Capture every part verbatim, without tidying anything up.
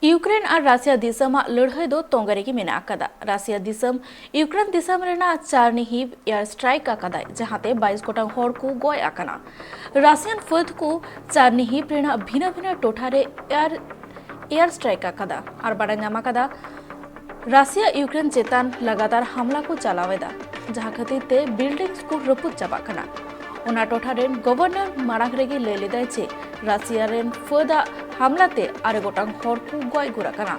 Ukraine ᱟᱨ Russia ᱫᱤᱥᱚᱢᱟᱜ ᱞᱟᱹᱲᱦᱟᱹᱭ ᱫᱚ ᱛᱚᱸᱜᱮ ᱨᱮᱜᱮ ᱢᱮᱱᱟᱜ ᱟᱠᱟᱫᱟ᱾ ᱨᱟᱥᱤᱭᱟ ᱫᱤᱥᱚᱢ ᱤᱭᱩᱠᱨᱮᱱ ᱫᱤᱥᱚᱢ ᱨᱮᱱᱟᱜ ᱪᱟᱨᱱᱤᱦᱤᱵ ᱮᱭᱟᱨ ᱥᱴᱨᱟᱭᱤᱠ ᱟᱠᱟᱫᱟᱭ, ᱡᱟᱦᱟᱸᱛᱮ ᱵᱟᱭᱤᱥ ᱜᱚᱴᱟᱝ ᱦᱚᱲ ᱠᱚ ᱜᱚᱡ ᱟᱠᱟᱱᱟ᱾ ᱨᱟᱥᱤᱭᱟᱱ ᱯᱷᱟᱹᱫ ᱠᱚ ᱪᱟᱨᱱᱤᱦᱤᱵ ᱨᱮᱱᱟᱜ ᱵᱷᱤᱱᱟᱹ ᱵᱷᱤᱱᱟᱹ ᱴᱚᱴᱷᱟ ᱨᱮ ᱮᱭᱟᱨ ᱮᱭᱟᱨ ᱥᱴᱨᱟᱭᱤᱠ ᱟᱠᱟᱫᱟ ᱟᱨ ᱵᱟᱰᱟᱭ ᱧᱟᱢ ᱟᱠᱟᱫᱟ, ᱨᱟᱥᱤᱭᱟ ᱤᱭᱩᱠᱨᱮᱱ ᱪᱮᱛᱟᱱ ᱞᱟᱜᱟᱛᱟᱨ ᱦᱟᱢᱞᱟ ᱠᱚ ᱪᱟᱞᱟᱣ ᱮᱫᱟ, ᱡᱟᱦᱟᱸ ᱠᱷᱟᱹᱛᱤᱨ ᱛᱮ ᱵᱤᱞᱰᱤᱝᱥ ᱠᱚ ᱨᱟᱹᱯᱩᱫ ᱪᱟᱵᱟᱜ ᱠᱟᱱᱟ᱾ ᱚᱱᱟ ᱴᱚᱴᱷᱟ ᱨᱮᱱ ᱜᱚᱵᱷᱚᱨᱱᱚᱨ ᱢᱟᱲᱟᱝ ᱨᱮᱜᱮ ᱞᱟᱹᱭ ᱞᱮᱫᱟᱭ ᱡᱮ ᱨᱟᱥᱤᱭᱟ ᱨᱮᱱ ᱯᱷᱟᱹᱫ ᱟᱜ ᱦᱟᱢᱞᱟ ᱛᱮ ᱟᱨᱮ ᱜᱚᱴᱟᱝ ᱦᱚᱲ ᱠᱚ ᱜᱚᱡ ᱜᱩᱨ ᱟᱠᱟᱱᱟ᱾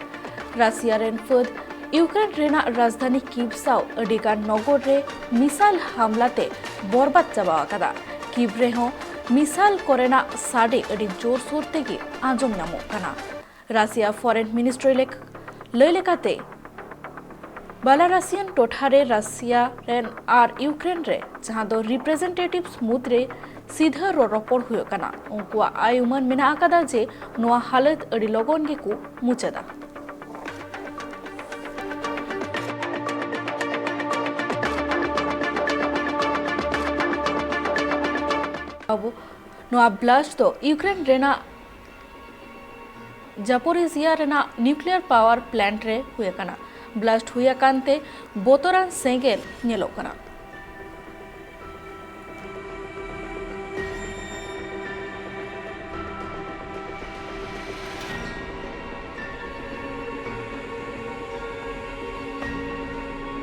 ᱨᱟᱥᱤᱭᱟ ᱨᱮᱱ ᱯᱷᱟᱹᱫ ᱤᱭᱩᱠᱨᱮᱱ ᱨᱮᱱᱟᱜ ᱨᱟᱡᱽᱫᱷᱟᱱᱤ ᱠᱤᱵᱷ ᱥᱟᱶ ᱟᱹᱰᱤᱜᱟᱱ ᱱᱚᱜᱚᱨ ᱨᱮ ᱢᱤᱥᱟᱭᱤᱞ ᱦᱟᱢᱞᱟ ᱛᱮ ᱵᱚᱨᱵᱟᱫ ᱪᱟᱵᱟ ᱟᱠᱟᱫᱟ᱾ ᱠᱤᱵᱷ ᱨᱮᱦᱚᱸ ᱢᱤᱥᱟᱭᱤᱞ ᱠᱚᱨᱮᱱᱟᱜ ᱥᱟᱰᱮ ᱟᱹᱰᱤ ᱡᱳᱨᱥᱳᱨ ᱛᱮᱜᱮ ᱟᱸᱡᱚᱢ ᱧᱟᱢᱚᱜ ᱠᱟᱱᱟ᱾ ᱨᱟᱥᱤᱭᱟ ᱯᱷᱚᱨᱮᱱ ᱢᱤᱱᱤᱥᱴᱨᱤ ᱞᱮᱠ-, ᱞᱟᱹᱭ ᱞᱮᱠᱟᱛᱮ, ᱵᱟᱞᱟᱨᱟᱥᱤᱭᱟᱱ ᱴᱚᱴᱷᱟ ᱨᱮ ᱨᱟᱥᱤᱭᱟ ᱨᱮᱱ ᱟᱨ ᱤᱭᱩᱠᱨᱮᱱ ᱨᱮ, ᱡᱟᱦᱟᱸ ᱫᱚ ᱨᱤᱯᱨᱮᱡᱮᱱᱴᱮᱴᱤᱵᱷᱥ ᱢᱩᱫᱽᱨᱮ ᱥᱤᱫᱷᱟᱹ ᱨᱚ-, ᱨᱚᱯᱚᱲ ᱦᱩᱭᱩᱜ ᱠᱟᱱᱟ, ᱩᱱᱠᱩᱣᱟᱜ ᱟᱭ ᱩᱢᱟᱹᱱ ᱢᱮᱱᱟᱜ ᱟᱠᱟᱫᱟ ᱡᱮ ᱱᱚᱣᱟ ᱦᱟᱞᱚᱛ ᱟᱹᱰᱤ ᱞᱚᱜᱚᱱ ᱜᱮᱠᱚ ᱢᱩᱪᱟᱹᱫᱟ᱾ ᱟᱵᱚ ᱱᱚᱣᱟ ᱵᱞᱟᱥᱴ ᱫᱚ ᱤᱭᱩᱠᱨᱮᱱ ᱨᱮᱱᱟᱜ ᱡᱟᱯᱳᱨᱤᱡᱤᱭᱟ ᱨᱮᱱᱟᱜ ᱱᱤᱭᱩᱠᱞᱤᱭᱟᱨ ᱯᱟᱣᱟᱨ ᱯᱞᱟᱱᱴ ᱨᱮ ᱦᱩᱭ ᱟᱠᱟᱱᱟ᱾ ᱵᱞᱟᱥᱴ ᱦᱩᱭ ᱟᱠᱟᱱ ᱛᱮ ᱵᱚᱛᱚᱨᱟᱱ ᱥᱮᱸᱜᱮᱞ ᱧᱮᱞᱚᱜ ᱠᱟᱱᱟ᱾